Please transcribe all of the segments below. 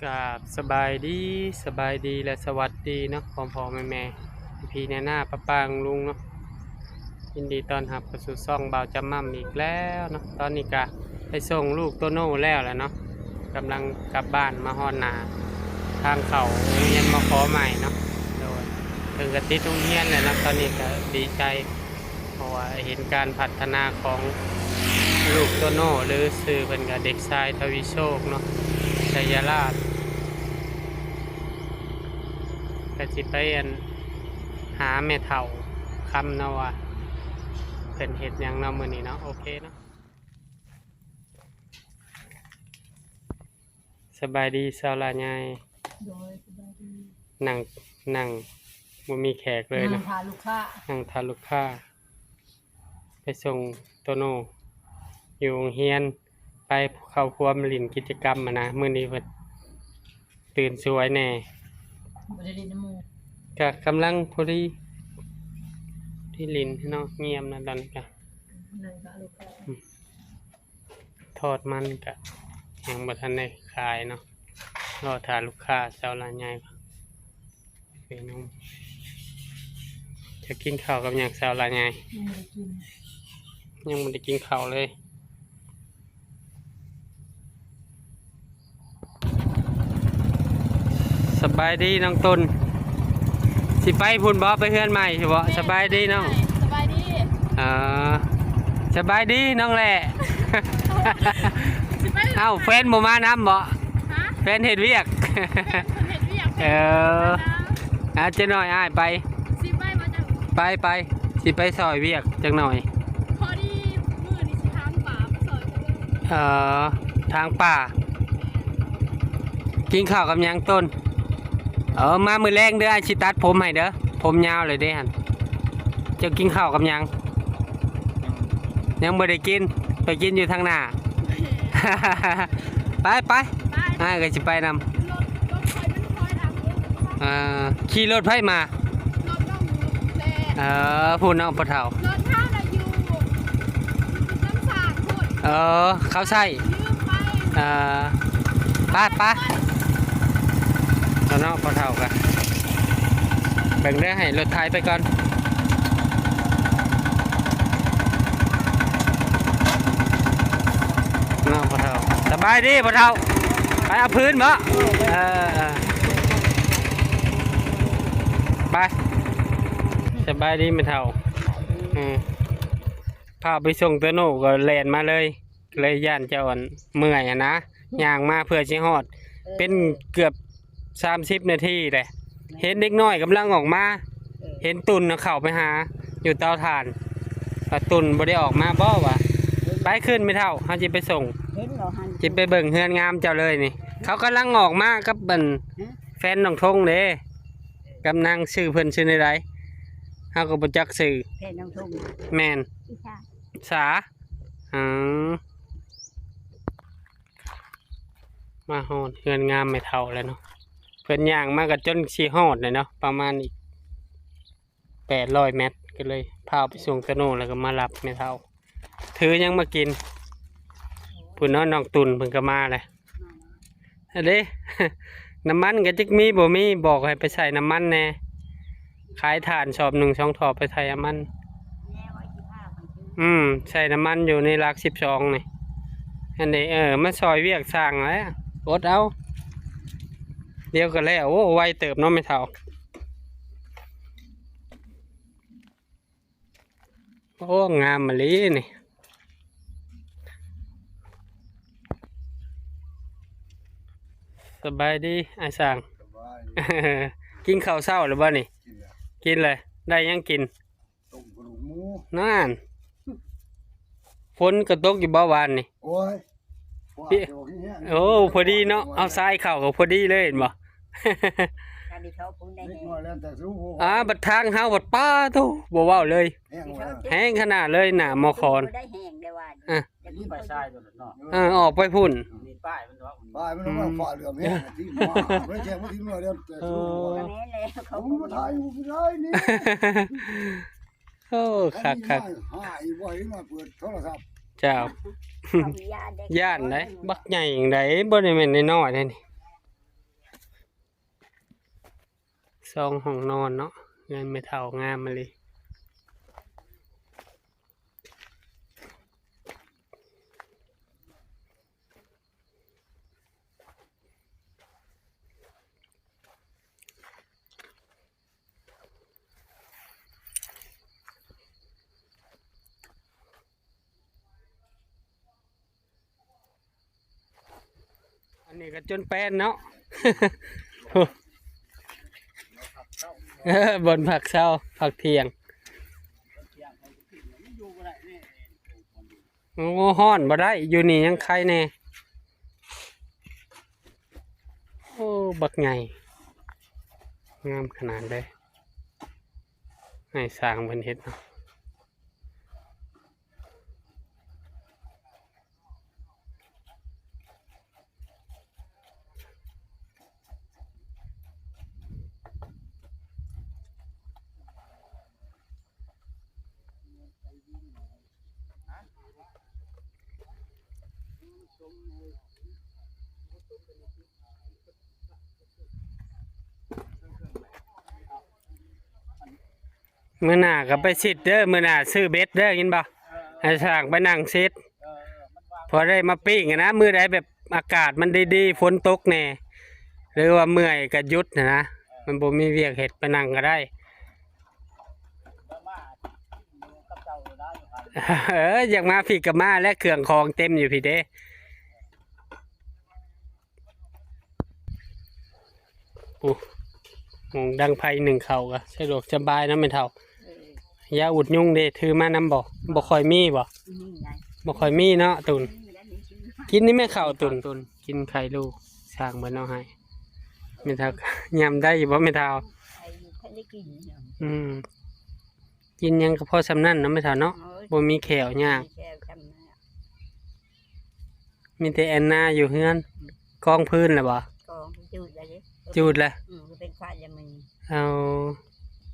ກາບສະບາຍດີ, ສະບາຍດີ ແລະ ສະຫວັດດີເນາະ ພໍ່ໆແມ່ໆ ພີ່ໆນ້າໆ ປ້າໆລຸງໆເນາະ. ຍິນດີຕ້ອນຮັບເຂົ້າສູ່ຊ່ອງບ່າວຈຳໝ່ຳອີກແລ້ວເນາະ. ຕອນນີ້ກະໄປສົ່ງລູກໂຕໂນ່ແລ້ວແຫຼະເນາະ, ກຳລັງກັບບ້ານ ມາຮອດໜ້າທາງເຂົ້າໂຮງຮຽນ ມຄ ໃໝ່ເນາະ. ໂດຍ ເພິ່ນກະຕິດໂຮງຮຽນແລ້ວເນາະ, ຕອນນີ້ກະດີໃຈ ເພາະວ່າເຫັນການພັດທະນາຂອງລູກໂຕໂນ່ ຫຼື ຊື່ເພິ່ນກະເດັກຊາຍທະວີໂຊກເນາະ ໄຊຍະລາດ. ກະຊິໄປ ອັນ ຫາແມ່ເຖົ້າຄຳເນາະ ວ່າເພິ່ນເຮັດຫຍັງເນາະມື້ນີ້ເນາະ. ໂອເຄເນາະ. ສະບາຍດີສາວຫຼ້າໃຫຍ່. ໂດຍ ສະບາຍດີ. ນັ່ງ ນັ່ງ ບໍ່ມີແຂກເລີຍເນາະ, ນັ່ງຖ້າລູກຄ້າ ນັ່ງຖ້າລູກຄ້າ. ໄປສົ່ງໂຕໂນ່ຢູ່ໂຮງຮຽນ, ໄປເຂົ້າພວມຫຼິ້ນກິດຈະກຳຫັ້ນນະ. ມື້ນີ້ເພິ່ນຕື່ນສວຍແດ່, ບໍ່ໄດ້ຫຼິ້ນນຳໝູ່. ກະກຳລັງພໍດີ ທີ່ຫຼິ້ນເນາະ, ງຽມນະຕອນນີ້ກະ. ນັ່ງຖ້າລູກຄ້າ. ອືມ. ທອດມັນກະຍັງບໍ່ທັນໄດ້ຂາຍເນາະ, ລໍຖ້າລູກຄ້າສາວຫຼ້າໃຫຍ່. ຈະກິນເຂົ້າກັບຫຍັງສາວຫຼ້າໃຫຍ່? ຍັງບໍ່ໄດ້ກິນ ຍັງບໍ່ໄດ້ກິນເຂົ້າເລີຍ. ສະບາຍດີນ້ອງຕຸນ. ຊິໄປພຸ້ນບໍ່? ໄປເຮືອນໃໝ່ຊິບໍ່? ສະບາຍດີນ້ອງ. ສະບາຍດີ. ເອີ ສະບາຍດີນ້ອງແຫຼະ. ຊິໄປ ເອົ້າ ແຟນບໍ່ມານຳບໍ່? ຮະ? ແຟນເຮັດວຽກ. ແຟນເຮັດວຽກ. ເອີ ມານຳ. ອາ ຈັກໜ້ອຍອ້າຍໄປ. ຊິໄປບໍ່? ໄປ ໄປ ຊິໄປຊ່ອຍວຽກຈັກໜ້ອຍ. ພໍດີມື້ນີ້ຊິທາງປ່າມາຊ່ອຍເຂົາເບິ່ງ. ເອີ ທາງປ່າ. ກິນເຂົ້າກັບຫຍັງຕົ້ນ? ເອີ ມາມື້ແລງເດີ, ອ້າຍຊິຕັດຜົມໃຫ້ເດີ, ຜົມຍາວເລີຍເດ້ຫັ້ນ. ເຈົ້າກິນເຂົ້າກັບຫຍັງ? ຍັງບໍ່ໄດ້ກິນ, ໄປກິນຢູ່ທາງໜ້າ. ໄປ ໄປ ໄປ. ອ້າຍກໍຊິໄປນຳ. ເອີ ຂີ່ລົດໃຜມາ? ລົດນ້ອງແຫຼະ. ເອີ ຜູ້ນ້ອງພໍ່ເຖົ້າ. ລົດເຮົານະຢູ່ນ້ຳສາງພຸ້ນ. ເອີ ເຂົາໃຊ້. ເອີ ໄປ ໄປ. ເອົາເນາະ ພໍ່ເຖົ້າກະເບິ່ງເດີ, ໃຫ້ລົດໄຖໄປກ່ອນ. ເນາະພໍ່ເຖົ້າ. ສະບາຍດີພໍ່ເຖົ້າ. ໄປເອົາພື້ນບໍ? ເອີ ເອີ ໄປ. ສະບາຍດີແມ່ເຖົ້າ. ເອີ ພາໄປສົ່ງໂຕໂນ່ກໍແລ່ນມາເລີຍ, ເລີຍຢ້ານເຈົ້າ ອັນ ເມື່ອຍຫັ້ນນະ, ຍ່າງມາເພື່ອຊິຮອດ. ເອີ ເປັນເກືອບສາມສິບນາທີແຫຼະ. ແມ່ນ. ເຫັນເດັກນ້ອຍກຳລັງອອກມາ. ເອີ ເຫັນຕຸ່ນນະເຂົ້າໄປຫາຢູ່ເຕົາຖ່ານ. ວ່າຕຸ່ນບໍ່ໄດ້ອອກມາບໍ? ວ່າ ເອີ ໄປຂຶ້ນແມ່ເຖົ້າ, ເຮົາຊິໄປສົ່ງ. ເຫັນບໍ່ຫັ້ນ? ຊິໄປເບິ່ງເຮືອນງາມເຈົ້າເລີຍນີ້. ເຂົາກຳລັງອອກມາກັບ ອັນ ຮະ? ແຟນນ້ອງທົງເດ້. ເອີ ກັບນາງ ຊື່ເພິ່ນຊື່ແນວໃດ? ເຮົາກໍບໍ່ຈັກຊື່. ແຟນນ້ອງທົງ. ແມ່ນ. ອີສາ. ສາ. ອືມ ມາຮອດເຮືອນງາມແມ່ເຖົ້າແລ້ວເນາະ. ເພິ່ນຍ່າງມາກໍຈົນຊິຮອດແລ້ວເນາະ, ປະມານອີກແປດຮ້ອຍແມັດ, ກໍເລີຍພາໄປສົ່ງໂຕໂນ່ ແລ້ວກໍມາຮັບແມ່ເຖົ້າ. ຖືຫຍັງມາກິນ? ພຸ້ນເນາະ ນ້ອງຕຸ່ນເພິ່ນກໍມາແລ້ວ. ອັນເດ້ ນ້ຳມັນກໍຈັກມີບໍ່ມີ, ບອກໃຫ້ໄປໃສ່ນ້ຳມັນແດ່. ຂາຍຖ່ານສອບໜຶ່ງສອງຖອບໄປໃສ່ນ້ຳມັນ. ອືມ ໃສ່ນ້ຳມັນຢູ່ໃນຫຼັກສິບສອງນີ້. ອັນນີ້ ເອີ ມາຊ່ອຍວຽກຊ່າງແຫຼະ, ອົດເອົາ. ດຽວກໍແລ້ວ. ໂອ້ ໄວເຕີບເນາະແມ່ເຖົ້າ. ໂອ້ ງາມອີ່ຫຼີນີ້. ສະບາຍດີອ້າຍຊ່າງ. ສະບາຍດີ. ກິນເຂົ້າເຊົ້າແລ້ວບໍ່ນີ້? ກິນແລ້ວ. ກິນແລ້ວ. ໄດ້ຫຍັງກິນ? ຕົ້ມກະດູກໝູ. ນັ້ນ ຝົນກໍຕົກຢູ່ບໍ່ວານນີ້? ໂອ້ຍ ໂອ້ ພໍດີເນາະ, ເອົາຊາຍເຂົ້າກໍພໍດີເລີຍ ເຫັນບໍ່? ອັນນີ້ເຂົາປຸງໄດ້ແຮງ. ອ່າ ບັດທາງເຮົາບັດ ປ້າໂທ້ ບໍ່ເວົ້າເລີຍ. ແຮງຂະໜາດເລີຍ ໜ້າມໍຂໍນ. ບໍ່ໄດ້ແຮງເດ້ວ່າ. ອ່ະ ໄປຊາຍຕົວນັ້ນເນາະ. ເອີ ອອກໄປພຸ້ນ. ນີ້ປ້າຍມັນດອກ. ປ້າຍມັນ ອືມ ຟ້າເຫຼືອມແຮງ ທີ່ມາ ບໍ່ໄດ້ແຈກມາທີ່ເມື່ອດຽວ. ເອີ ແມ່ນແລ້ວ ເຂົາບໍ່ມາຖ່າຍຮູບໄດ້ນີ້. ໂອ້ ຄັກໆ ຫາອີກບໍ່ເຫັນວ່າເປີດໂທລະສັບ. ເຈົ້າ ຢ້ານໄດ໋ ບັກໃຫຍ່ຈັ່ງໃດ ບໍ່ໄດ້ແມ່ນນ້ອຍໆເດ້ນີ້. ສອງຫ້ອງນອນເນາະ ເຮືອນແມ່ເຖົ້າງາມມາເລີຍ. ອັນນີ້ກໍຈົນແປນເນາະ ເອີ ບ່ອນພັກເຊົາພັກທ່ຽງ. ໂອ້ ຮ້ອນບໍ່ໄດ້ ຢູ່ນີ້ຍັງໄຄແດ່. ໂອ້ ບັກໃຫຍ່ ງາມຂະໜາດເລີຍ ໃຫ້ຊ່າງເພິ່ນເຮັດເນາະ. ມື້ໜ້າກໍໄປຊິດເດີ ມື້ໜ້າຊື້ເບັດເດີ ຍິນບໍ່? ໃຫ້ຊ່າງໄປນັ່ງຊິດ ພໍໄດ້ມາປີ້ງຫັ້ນນະ ມື້ໃດແບບອາກາດມັນດີໆ ຝົນຕົກແດ່ ຫຼືວ່າເມື່ອຍກໍຢຸດຫັ້ນນະ ມັນບໍ່ມີວຽກເຮັດ ໄປນັ່ງກໍໄດ້. ເອີ ຢາກມາພີ້ກໍມາແຫຼະ ເຄື່ອງຂອງເຕັມຢູ່ພີ້ເດ້. ໂອ້ ໝ່ອງດັງໄຟໜຶ້ງເຂົ້າກໍສະດວກສະບາຍເນາະແມ່ເຖົ້າ. ເອີ ຢາອຸດຍຸງເດ້ ຖືມານຳບໍ່? ບໍ່ຄ່ອຍມີບໍ່? ມີໄດ໋ ບໍ່ຄ່ອຍມີເນາະຕຸນ. ມີແລ້ວນີ້ ກິນນີ້ແມ່ເຂົ້າຕຸນ ຕຸນ ກິນໄຂ່ລູກ ຊ່າງເພິ່ນເອົາໃຫ້. ແມ່ເຖົ້າ ຍຳໄດ້ຢູ່ບໍ່ແມ່ເຖົ້າ? ໄຂ່ ໄຂ່ໄດ້ກິນ. ອືມ ກິນຫຍັງກໍພໍສ່ຳນັ້ນເນາະແມ່ເຖົ້າເນາະ. ໂອ້ຍ ບໍ່ມີແຂ້ວຍາກ ມີແຂ້ວສ່ຳນັ້ນ. ມີແຕ່ແອນນາຢູ່ເຮືອນ. ກອງພື້ນແລ້ວບໍ່? ກອງ ຈູດແລ້ວເດ້ ຈູດແລ້ວ. ອືມ ເປັນຄວັນແລ້ວມື້ນີ້. ເອົາ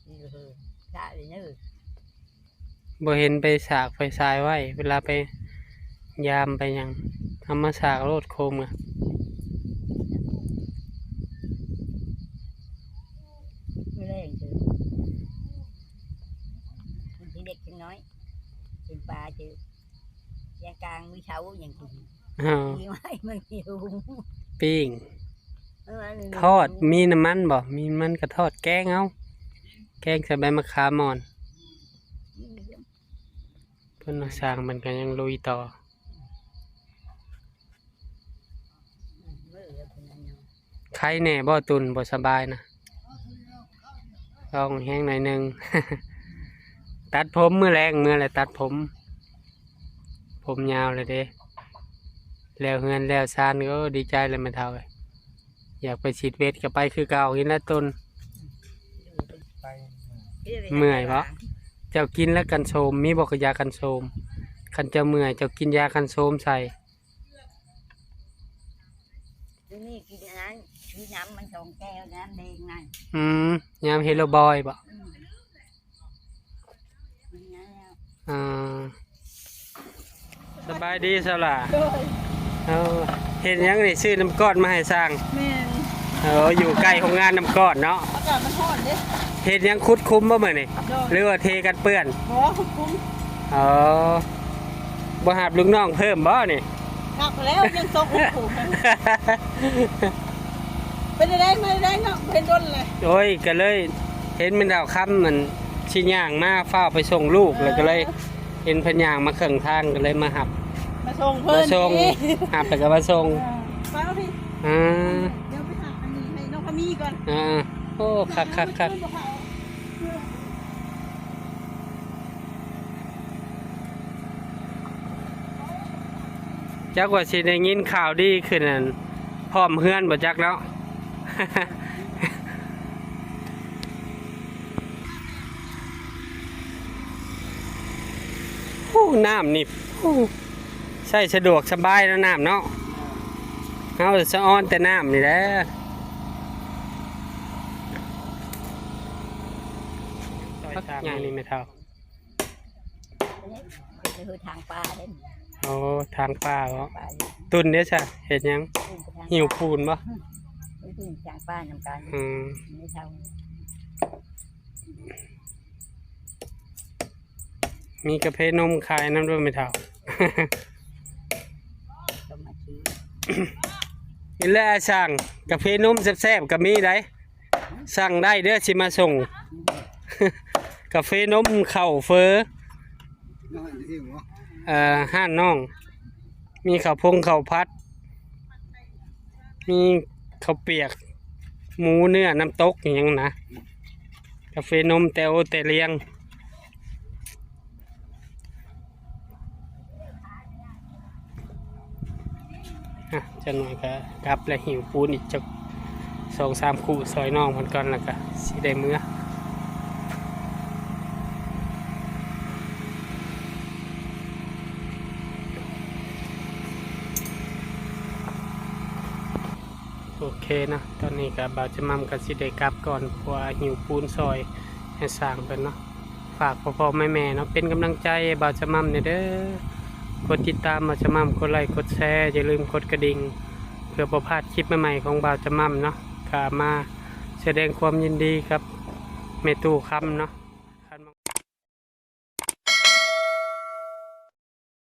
ຢູ່ເຮືອນ ຊະເລີຍເນີ. ບໍ່ເຫັນໄປສາກໄປສາຍໄວ້ ເວລາໄປຍາມໄປຫຍັງ ເອົາມາສາກໂລດໂຄມ. ມື້ແລງເດີ ມັນຊິເດັກຈັກໜ້ອຍ ເປັນປາເຈີ ແກງກາງມື້ເຊົ້າຍັງກິນ. ເອີ ມີໄວ້ມັນຫິວ ປີ້ງ ເອີ ອັນນີ້ ທອດ ມີນ້ຳມັນບໍ່? ມີນ້ຳມັນກໍທອດ ແກງເອົາ ແກງໃສ່ໃບມະຂາມອ່ອນ. ເພິ່ນວ່າຊ່າງເພິ່ນກໍຍັງລຸຍຕໍ່. ໄຄແດ່ບໍ່ຕຸນ ບໍ່ສະບາຍນະ? ຮ້ອງແຮງໜ້ອຍໜຶ່ງ. ຕັດຜົມມື້ແລງ ເມື່ອແຫຼະຕັດຜົມ ຜົມຍາວແລ້ວເດ້. ແລ້ວເຮືອນແລ້ວຊານ ໂອ້ ດີໃຈແລ້ວແມ່ເຖົ້າເອີຍ. ຢາກໄປສີດເວັດກໍໄປຄືເກົ່ານີ້ແຫຼະຕຸນ. ເມື່ອຍບໍ່? ເຈົ້າກິນແລ້ວກັນໂຊມ ມີບໍ່? ຢາກັນໂຊມ ຄັນເຈົ້າເມື່ອຍ ເຈົ້າກິນຢາກັນໂຊມໃສ່. ມື້ນີ້ກິນອັນນັ້ນ ຊື້ນ້ຳມັນສອງແກ້ວ ນ້ຳແດງນັ້ນ. ອືມ ຍາມເຮັດໂລບອຍບໍ່? ອືມ ກິນນັ້ນແລ້ວ. ອ່າ ສະບາຍດີສາວຫຼ້າ. ໂດຍ ເອີ ເຮັດຫຍັງນີ້? ຊື້ນ້ຳກ້ອນມາໃຫ້ຊ່າງ. ແມ່ນ ເອີ ຢູ່ໃກ້ໂຮງງານນ້ຳກ້ອນເນາະ. ອາກາດມັນຮ້ອນເດ້. ເຮັດຫຍັງ? ຂຸດຂຸມບໍ່ມື້ນີ້? ໂດຍ ຫຼືວ່າເທກັນເປື້ອນ? ບໍ່ ຂຸດຂຸມ. ອໍ ບໍ່ຮັບລູກນ້ອງເພີ່ມບໍ່ນີ້? ຮັບແລ້ວ ຍັງຕົກລົງໂຂງ. ເປັນຈັ່ງໃດ ມາໄດ້ເນາະ ເຫັນດົນແລ້ວ. ໂອ້ຍ ກໍເລີຍເຫັນແມ່ນດາວຄຳ ມັນຊິຍ່າງມາ ຟ້າວໄປສົ່ງລູກ ເອີ ແລ້ວກໍເລີຍເຫັນເພິ່ນຍ່າງມາເຄິ່ງທາງ ກໍເລີຍມາຮັບ ມາສົ່ງເພິ່ນ ມາສົ່ງ ນີ້ ຮັບແລ້ວກໍມາສົ່ງ. ເອີ ໄປເອົາພີ້ ອ່າ ດຽວໄປຫາອັນນີ້ໃຫ້ນ້ອງພາມີກ່ອນ. ອ່າ ໂອ້ ຄັກໆໆ. ຈັກວ່າຊິໄດ້ຍິນຂ່າວດີຂຶ້ນ ອັນ ພ້ອມເຮືອນບໍ່ຈັກເນາະ. ໂອ້ ນ້ຳນີ້ ໂອ້ ໃຊ້ສະດວກສະບາຍເນາະ ນ້ຳເນາະ. ເຮົາສະອອນແຕ່ນ້ຳນີ້ແຫຼະ. ຜັກຫຍັງນີ້ແມ່ເຖົ້າ? ເຮັດທາງປ່າເດ້. ໂອ້ ທາງປ່າເບາະ? ປ່າເດ້. ຕຸນເດ້ຊະ ເຮັດຫຍັງ? ຫິ້ວປູນບໍ່? ຕຸນທາງປ່ານຳກັນ. ອືມ ໄມ່ເຖົ້າ ມີກາເຟນົມຂາຍນຳດ້ວຍແມ່ເຖົ້າ. ນີ້ແຫຼະຊ່າງ ກາເຟນົມແຊບໆກໍມີໄດ໋ ສັ່ງໄດ້ເດີ ຊິມາສົ່ງ. ກາເຟນົມ ເຂົ້າເຝີ ເອີ ຮ້ານນ້ອງ ມີເຂົ້າພົງເຂົ້າຜັດ ມີເຂົ້າປຽກ ໝູ ເນື້ອ ນ້ຳຕົກ ອີ່ຫຍັງນະ. ກາເຟນົມແຕ່ໂອແຕ່ລຽງ. ອ່ະ ຈັກໜ້ອຍກໍກັບ ແລະ ຫິ້ວປູນອີກຈັກສອງສາມຄູ່ ຊ່ອຍນ້ອງເພິ່ນກ່ອນ ແລ້ວກໍຊິໄດ້ເມືອ. ໂອເຄເນາະ ຕອນນີ້ກໍບ່າວຈະໝ່ຳກໍຊິໄດ້ກັບກ່ອນ ເພາະວ່າຫິ້ວປູນຊ່ອຍໃຫ້ຊ່າງເພິ່ນເນາະ. ຝາກພໍ່ໆແມ່ໆເນາະ ເປັນກຳລັງໃຈໃຫ້ບ່າວຈະໝ່ຳແດ່ເດີ ກົດຕິດຕາມບ່າວຈະໝ່ຳ ກົດໄລ ກົດແຊ ຢ່າລືມກົດກະດິ່ງ ເພື່ອບໍ່ພາດຄລິບໃໝ່ໆຂອງບ່າວຈະໝ່ຳເນາະ. ກໍມາສະແດງຄວາມຍິນດີກັບແມ່ຕູ້ຄຳເນາະ.